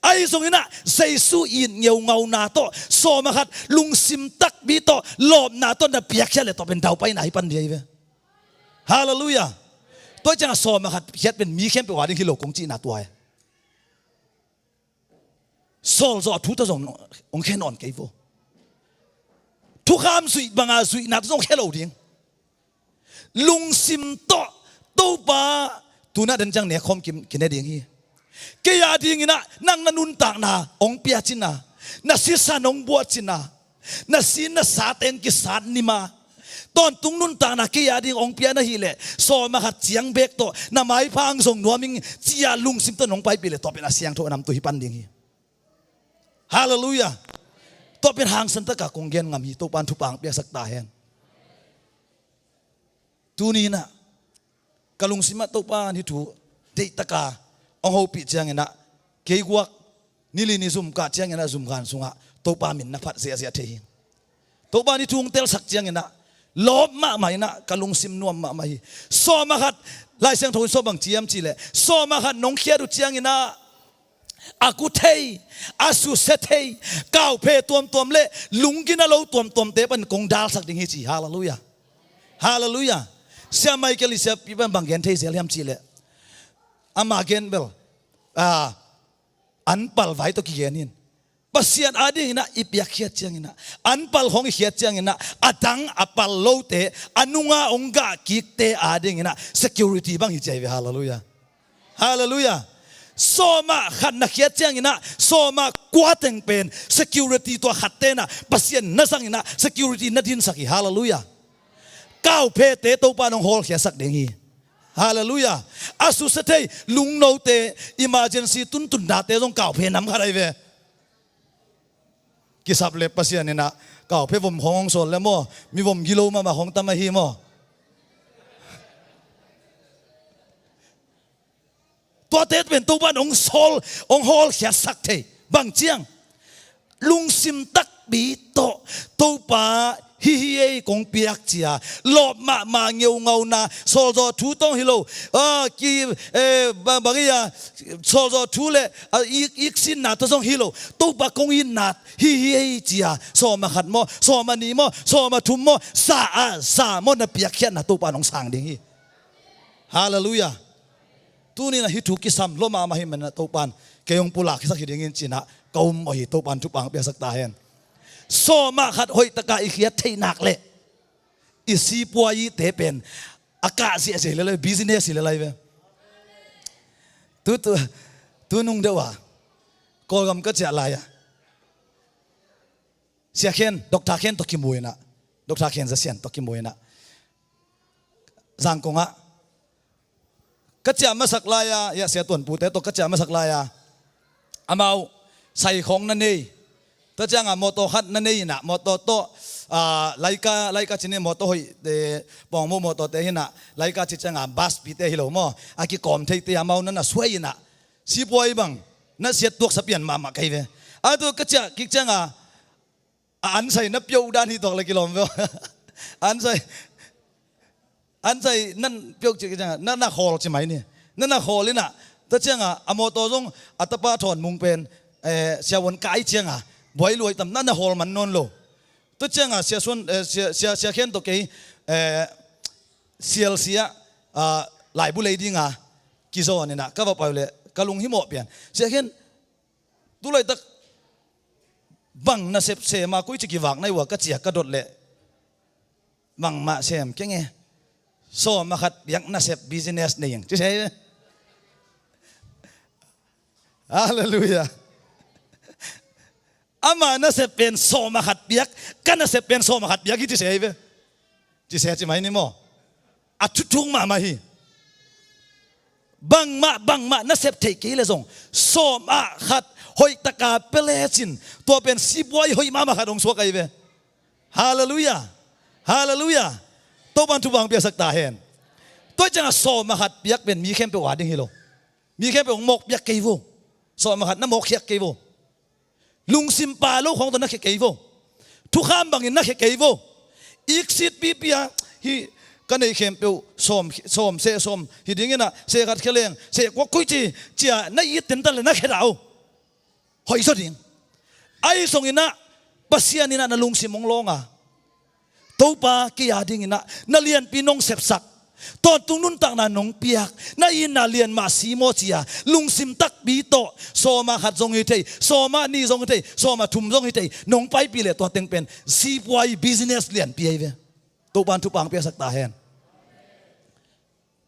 Ahi zongin ah Jesu it ngeungauna tawh, sawm a khat lungsim takpi tawh, lawpna tawh na piakkhiat leh tua pen daupaina hi pan ding hi ve. Halleluiah. Tua ciangah sawm a khat khiat pen mi khempeuh a ding hi lo kong cihna tua hi. Sawlzawh thu tawh zong hong khe nawn kei vo. Thukham zuih banga zuihna tawh zong khe lo ding. Lungsim tawh Topa tu-in ah den ciang nekkhawm ki, kine ding hi. Kei a dingin ah nang na nuntakna hong pia cin a, na sisan hong buat cin a, na sin na sa teng kisat nim a, tawntung nuntakna kei a ding hong pia na hih leh sawm a khat ciang bek tawh na maipha hong zong nuam ing ci a lungsim tawh nong paipih leh tua pen a siangtho a namtui hi pan ding hi. Halleluiah. Tua pen hangsan taka kong gen ngam hi. Topan thupha hong piaksak ta hen. Tuni-in ah ka lungsim ah Topa in hih thu deihtaka hong hopih ciangin ah, kei guak ni li ni zum kah ciangin ah zumgan sungah Topa min na phat ziahziah thei hi. Topa in hih thu hong telsak ciangin ah lawp mahmah in ah ka lungsim nuam mahmah hi. Sawm a khat, Lai Siangtho in sawm bang ci hiam cih leh, sawm a khat nong khiat uh ciangin ah a gu thei, a susia thei, kauphe tuamtuam le lunggina lo tuamtuamte pan kong dalsak ding hi ci. Halleluiah. Halleluiah. Sia Michael i siapi pan bang gen thei zel hiam cih leh, ama gen bel, a, an palvai tawh kigen in, Pasian a dingin ah i piakkhiat ciangin ah, an pal khawng i khiat ciangin ah, a dang a pal lote, a nunga hong gah kikte a dingin ah security bang hi ci ahi ve. Halleluiah. Halleluiah. Sawm a khat na khiat ciangin ah sawm a kua teng pen security tua khatte in ah Pasian na zangin ah security na dinsak hi. Halleluiah. Kauphete Topa in hong hawlkhiasak ding hi. Halleluiah. A susia thei lungnote, emergency tuntunnate zong kauphe nam khat ahi ve. Kisap le Pasian in ah kauphe vom khawng hong sawl le maw, mi vom gilo mahmah khawng tam ahi maw. Tuate pen Topa in hong sawl, hong hawlkhiatsak thei. Bang ciang? Lungsim takpi tawh Topa hih hi ei kong piak ci a, lawp mahmah ngeungauna, sawlzawh thu tawh hi lo, a, ki, eh, ba, bang hi a, sawlzawh thu le, a, ik, iksinna tawh zong hi lo, Topa kong itna hih hi ei ci a, sawm a khat maw, sawm a nih maw, sawm a thum maw, za a za maw na piakkhiatna Topa in hong sang ding hi. Halleluiah. Tuni-in ah hih thu kisam lua mahmah ahih manin ah Topa in kei hong pulaksak hi dingin ci-in ah ka um uh hi. Topa in thupha hong piaksak ta hen. Sawm a khat hoihtaka i khiat theih nak leh i sipuaite pen a kah ziahziah hi lel ahi ve, business hi lel ahi ve. Tu, tu, tu nung deuh a Kawlgam ka ciah lai-a Sia Khen, Doctor Khen tawh kimu in ah, Doctor Khen Za Sian tawh kimu in ah, Zangkong ah ka ciah masak lai-a, ia, Sia Tuan Pute tawh ka ciah masak lai-a, amau sai khawng na nei, Tua ciangah mawtaw khat na nei inah, mawtaw tawh, ah, laika, laika cih ni, mawtaw hoih, eh, pawngmo mawtawte hinah, laika cih ciangah bus pite hi lo maw, a kikawm theite amau na na suai inah, sipuai bang na siat tuaksa pian mahmah kei ve. A tu ka ciah kik ciangah, a ansai na pioh dan hi tuak le kilawm ve. Ansai, ansai nan pioh cih ciangah na na khawl ci mai ni. Na na khawl inah, tua ciangah a mawtaw zong a tapa thawn mung pen, eh, siavuan kai ciangah buai luai tam, na na hawl man nawn lo. Tua ciangah sia suan, eh, sia, sia, sia khen tawh kei, eh, sialsia, ah, laibu lei dinga kizawn inah ka va pai uh leh ka lunghimawh pian. Sia khen, tu laitak bang nasep sem a, koi ci kivak na hi uh a ka ciah ka dot leh, bangmah sem keng e, sawm a khat biak nasep business nei ing ci sia hi ve. Halleluiah. Ama nasep pen sawm a khat biak, ka nasep pen sawm a khat biak hi ci sia hi ve. Ci sia ci mai ni maw. A thuthung mahmah hi. Bangmah, bangmah nasep theih kei le zong sawm a khat hoihtaka pia lecin, tua pen sipuai hoih mahmah khat hong suak ahi ve. Halleluiah. Halleluiah. Topan thupha hong piasak ta hen. Tua ciangah sawm a khat biak pen mi khempeuh a ding hi lo. Mi khempeuh hong mawk biak kei vo. Sawm a khat na mawk khiak kei vo. Lungsim pa lo khawng tawh na khia kei vo. Thukham bangin na khia kei vo. Iksit pipi a, hih ka neih khempeuh sawm, sawm, seh sawm hi ding inah, seh khat khia leng, seh kua koi ci, ci-a na it tentan le na khia dah uh. Hoih zaw ding. Ahi zong inah, Pasian inah na lungsim hong lawng a, Topa, kei a ding inah na lianpi nong sepsak, tawntung nuntakna nong piak, na itna lian mah si maw ci-a, lungsim takpi tawh, sawm a khat zong hi thei, sawm a nih zong hi thei, sawm a thum zong hi thei, nong paipih leh tua teng pen sipuai business lianpi ahi ve. Topan thupha hong piasak ta hen.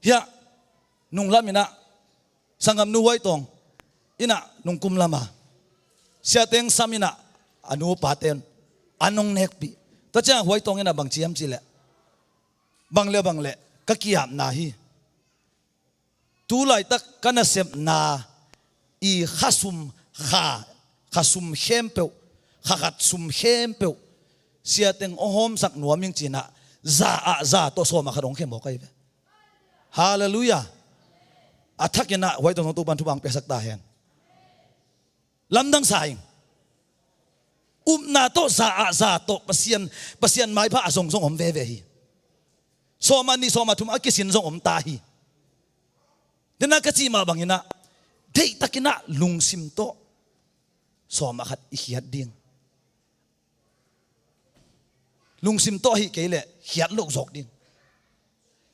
Hiah nunglam inah, sanggamnu Huaitawng inah nungkum lama siate hong sam inah, a nu a pate an hong nekpih. Tua ciangah Huaitawng inah bang ci hiam cih leh, bang le bang le ka ki-apna hi. Tu laitak ka nasepna i khasum, kha, khasum khempeuh, kha khat sum khempeuh siate hong hawmsak nuam ing ci inah, za ah za tawh sawm a khat hong khia mawk ahi ve. Halleluiah. A thak inah Huaitawng zong Topan thupha hong piasak ta hen. Lamdang sa ing. Upna tawh za ah za tawh Pasian, Pasian maipha a zongzong om veve hi. Sawm a nih, sawm a thum a kisin zong om ta hi. Dena ka cih mah bang inah, deihtak inah lungsim tawh sawm a khat i khiat ding. Lungsim tawh ahih kei leh khiat loh zawk ding.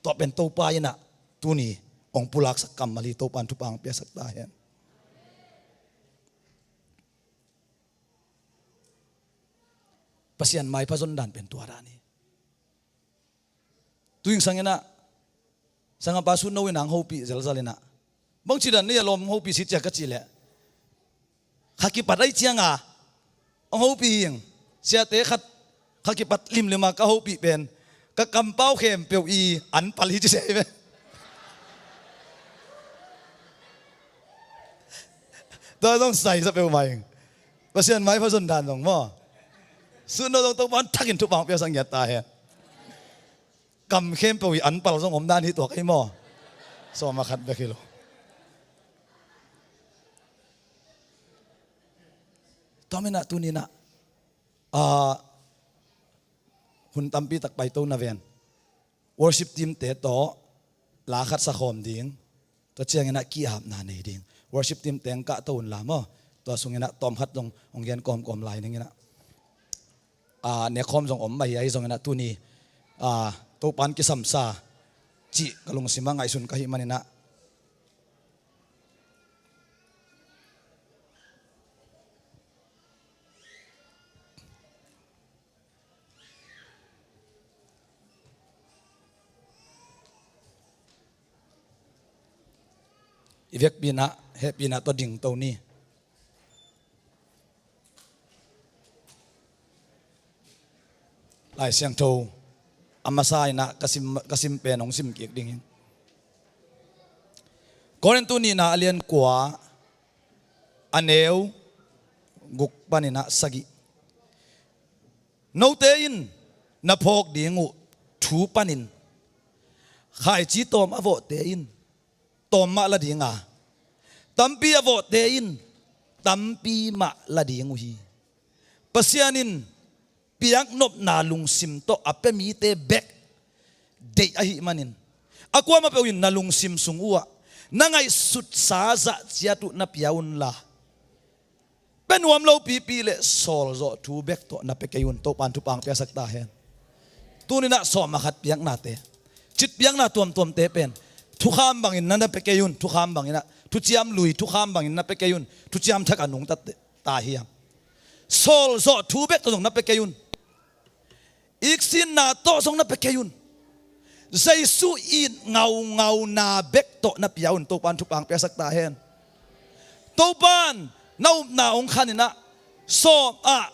Tua pen Topa inah tuni hong pulaksak kammal hi. Topan thupha hong piasak ta hen. Pasian maipha zon dan pen tua dan hi. Tu ing sang inah, sanggampa Sutno inah hong hopih zelzel inah, bangci dan nei a lawm hong hopih si cia ka cih leh, kha kipat ahih cianga hong hopih hi ing. Siate khat kha kipat limlima ka hopih pen, ka kampau khempeuh i an pal hi ci sia hi ve. Tua zong sai sa peuhmah ing. Pasian maipha zon dan zong maw. Sutno zong Topan thakin thupha hong piasak ngiat ta hen. Kam khempeuh i an pal zong om dan hi tuak ei maw. Sawm a khat bek hi lo. Tua manin ah tuni-in ah, ah, hun tampi tak paito na ven. Worship team te tawh la khat sakhawm ding. Tua ciangin ah ki-apna nei ding. Worship team teng kahto unla maw. Tua sungin ah tawm khat zong hong gen kawmkawm lai ning in ah. Ah, nekkhawm zong om mah hi, ahi zongin ah tuni, ah, Topan kisamsa cih ka lungsim ah ngaihsun ka hih manin ah. I vekpi-in ah, hehpihna tawh dingto ni. Lai Siangtho a masa-in ah ka sim, ka sim pen hong sim kik ding hi. Korintu nihna a lian kua, a neu guk panin ah sagih. Note in na phawk ding uh thu panin khaici tawm a vawhte in tawm mah la ding a, tampi a vawhte in tampi mah la ding uh hi. Pasian in piaknopna lungsim tawh a pia mite bek deih ahih manin, a kuamah peuh in na lungsim sung uhah na ngaihsutsa zah ciat uh na pia unla, pia nuam lo pipi le sawlzawh thu bek tawh na pia kei un. Topan thupha hong piasak ta hen. Tuninah sawm a khat piaknate, cit piakna tuamtuamte pen thukham bangin na na pia kei un. Thukham banginah, thuciam lui thukham bangin na pia kei un. Thuciam thak a nungta ta hiam? Sawlzawh thu bek tawh zong na pia kei un. Iksinna tawh zong na pia kei un. Jesu it ngaungauna bek tawh na pia un. Topan thupha hong piasak ta hen. Topan na upna hong khaninah sawm ah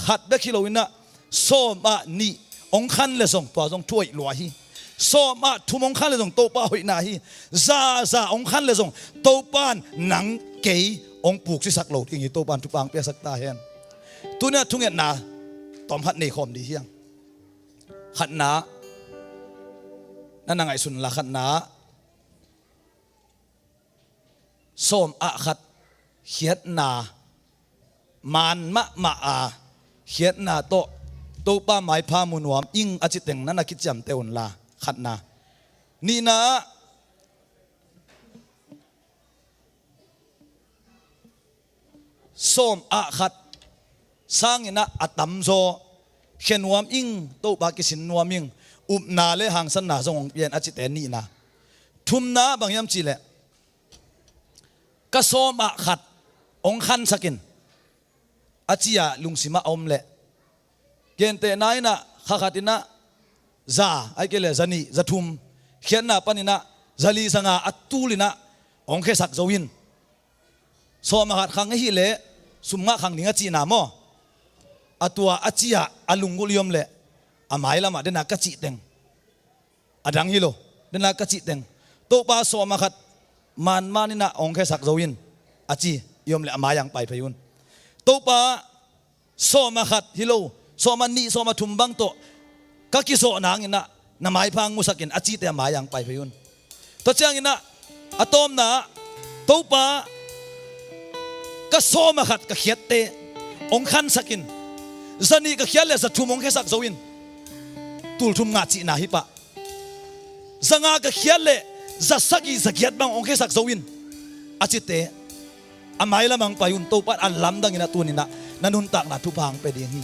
khat bek hi loinah sawm ah nih hong khan le zong tua zong thuhoih lua hi. Sawm ah thum hong khan le zong Topa hoihna hi. Za za hong khan le zong Topan nang kei hong puksisak lo ding hi. Topan thupha hong piasak ta hen. Tuninah thungetna tawm khat nei khawm dih hiang. Khatna, na na ngaihsun la, khatna, sawm ah khat khiatna, maan mahmah a khiatna tawh Topa maipha mu nuam ing a citeng na na kiciamteh unla. Khatna. Nihna, sawm ah khat sanginah a tamzaw khia nuam ing, Topa kisin nuam ing, upna le hangsanna zong hong pia in a cite nihna. Thumna bang hiam cihleh, ka sawm ah khat hong khansak in a ci-a lungsimah a om leh, gentehna inah kha khatinah za, ahih kei leh za nih, za thum khiatna paninah za li, za nga a tulinah hong khiasak zo in. Sawm ah khat khang ahih leh sum ngah khang ding a cihna maw? A tua a ci-ah a lunggulh i om leh a mailamah dena ka cih teng, a dang hi lo, dena ka cih teng, Topa sawm ah khat manman inah hong khiasak zo in a ci i om leh a mai-ah hong pai phei un. Topa sawm ah khat hi lo, sawm ah nih, sawm ah thum bang tawh ka kizawh nanginah na maipha hong musak in a cite a mai-ah hong pai phei un. Tua cianginah a tawpna, Topa ka sawm ah khat ka khiatte hong khansak in, za nih ka khiat leh za thum hong khiasak zo in, tul thum ngah cihna hi pah. Za nga ka khiat leh za sagih za giat bang hong khiasak zo in a cite a mailamah hong pai un. Topa in a lamdang inah tuninah na nuntakna thupha hong pia ding hi.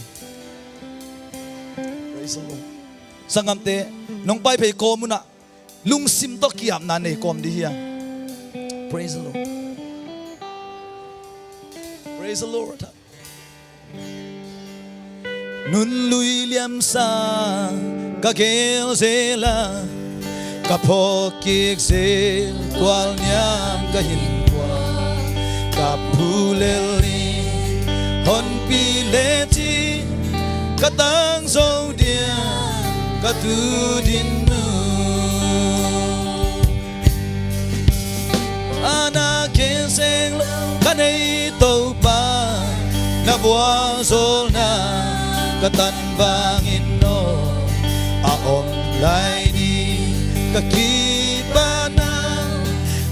Praise the Lord. Sanggamte, nong pai phei kawm unah lungsim tawh ki-apna nei kawm dih hiang. Praise the Lord. Praise the Lord. Nun lui liamsa ka gel zel a, ka phawk kik zel tualniam ka hin pua. Ka phu lel ni honpi le ci, ka tang zo dia ka tu din nu. A na kenseng lo ka nei Topa, na vualzawlna ka tan vangin no a om lai ding ka kipana,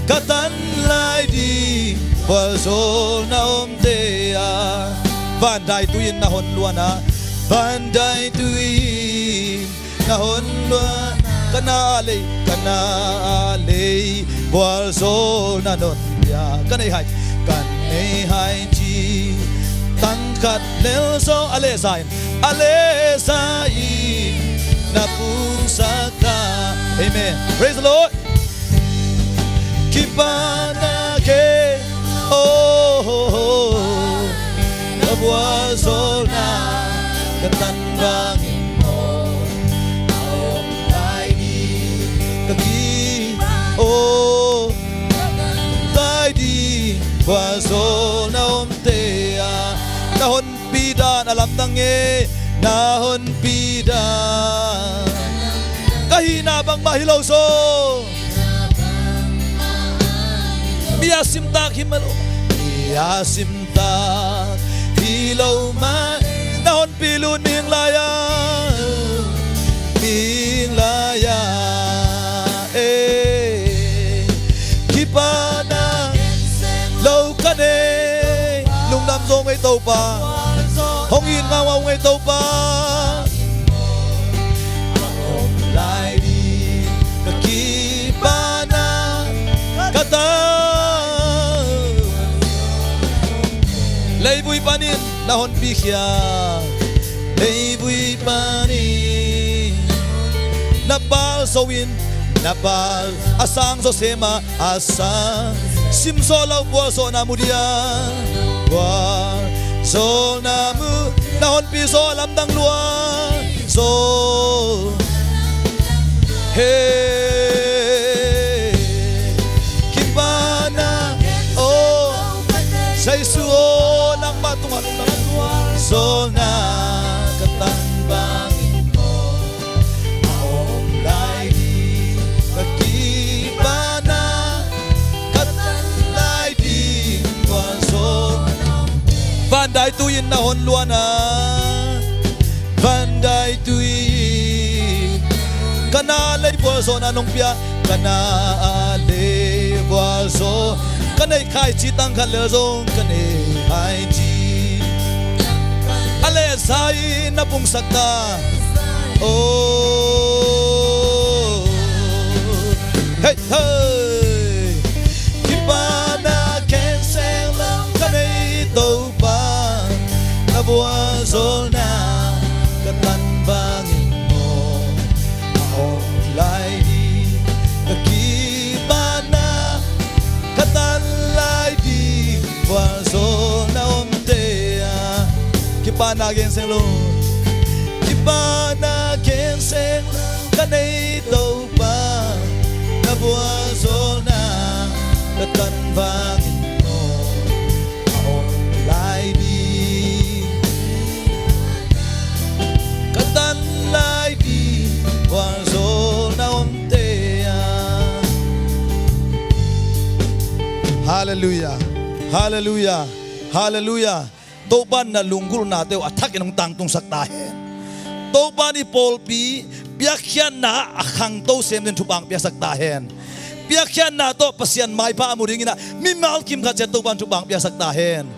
ka tan lai ding vualzawlna omte a. Van dai tui in na hon luana, van dai tui in na hon luana, ka na a lei, ka na a lei vualzawlna non pia ka nei hai. Ka nei hai ci tang khat lel zo a leh zain, a leh zain na pungsak ta. Amen. Praise the Lord. Kipana ke, oh, oh, oh. Na vualzawlna ka tan vangin maw, a om lai ding ka ki, oh, lai ding vualzawlna omte a. Na hon pidan a lamdang e, na honpi dan. Ka hihna bangmah hi lo zaw, mi a simtak hi mah lo, mi a simtak hi lo mah. Na honpi lut mihing lai-a Topa, hong it ngaungau ing ei Topa. Lai ding ka kipana ka ta. Leivui panin na honpi khia. Leivui panin na pal zo in, na pal a sang zo sema a sang. Simzaw lo vualzawhna mu dia. Vualzawhna mu na honpi zaw lamdang lua. Zaw. He. Kipana. Oh. Jesu oh, nangmah tungah lungdam. Vualzawhna ka tan bangin maw. A om lai ding ka kipana ka tan lai ding vualzawhna. Van dai tui in na hon luan a. Van dai tui in ka na lei vualzawhna nong pia. Ka na a lei vualzaw ka nei khaici tang khat lel zong ka nei khaici. A lehza in na pungsak ta. Oh. Hei, hei. Kipana khenseng lo ka nei Topa. Na vualzawhna ka tan bangin maw. A om lai ding ka kipana ka tan lai ding vualzawhna omte a. Kipana khenseng lo. Kipana khenseng lo ka nei Topa. Na vualzawhna ka tan bangin maw. A om lai ding ka tan lai ding vualzawhna omte a. Halleluiah. Halleluiah. Halleluiah. Topa in na lunggulhnate uh a thakin hong tangtungsak ta hen. Topa in i pawlpi piakkhiatna a khangto sem dingin thupha hong piasak ta hen. Piakkhiatna tawh Pasian maipha a mu dingin ah mimal kim khat ciat Topa in thupha hong piasak ta hen.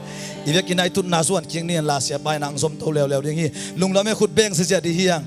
I vekin ah i tutna zuan kik ni hen la, siapa in ah hong zomto leuleu ding hi. Lungdam e, khut beng ziahziah dih hi hang.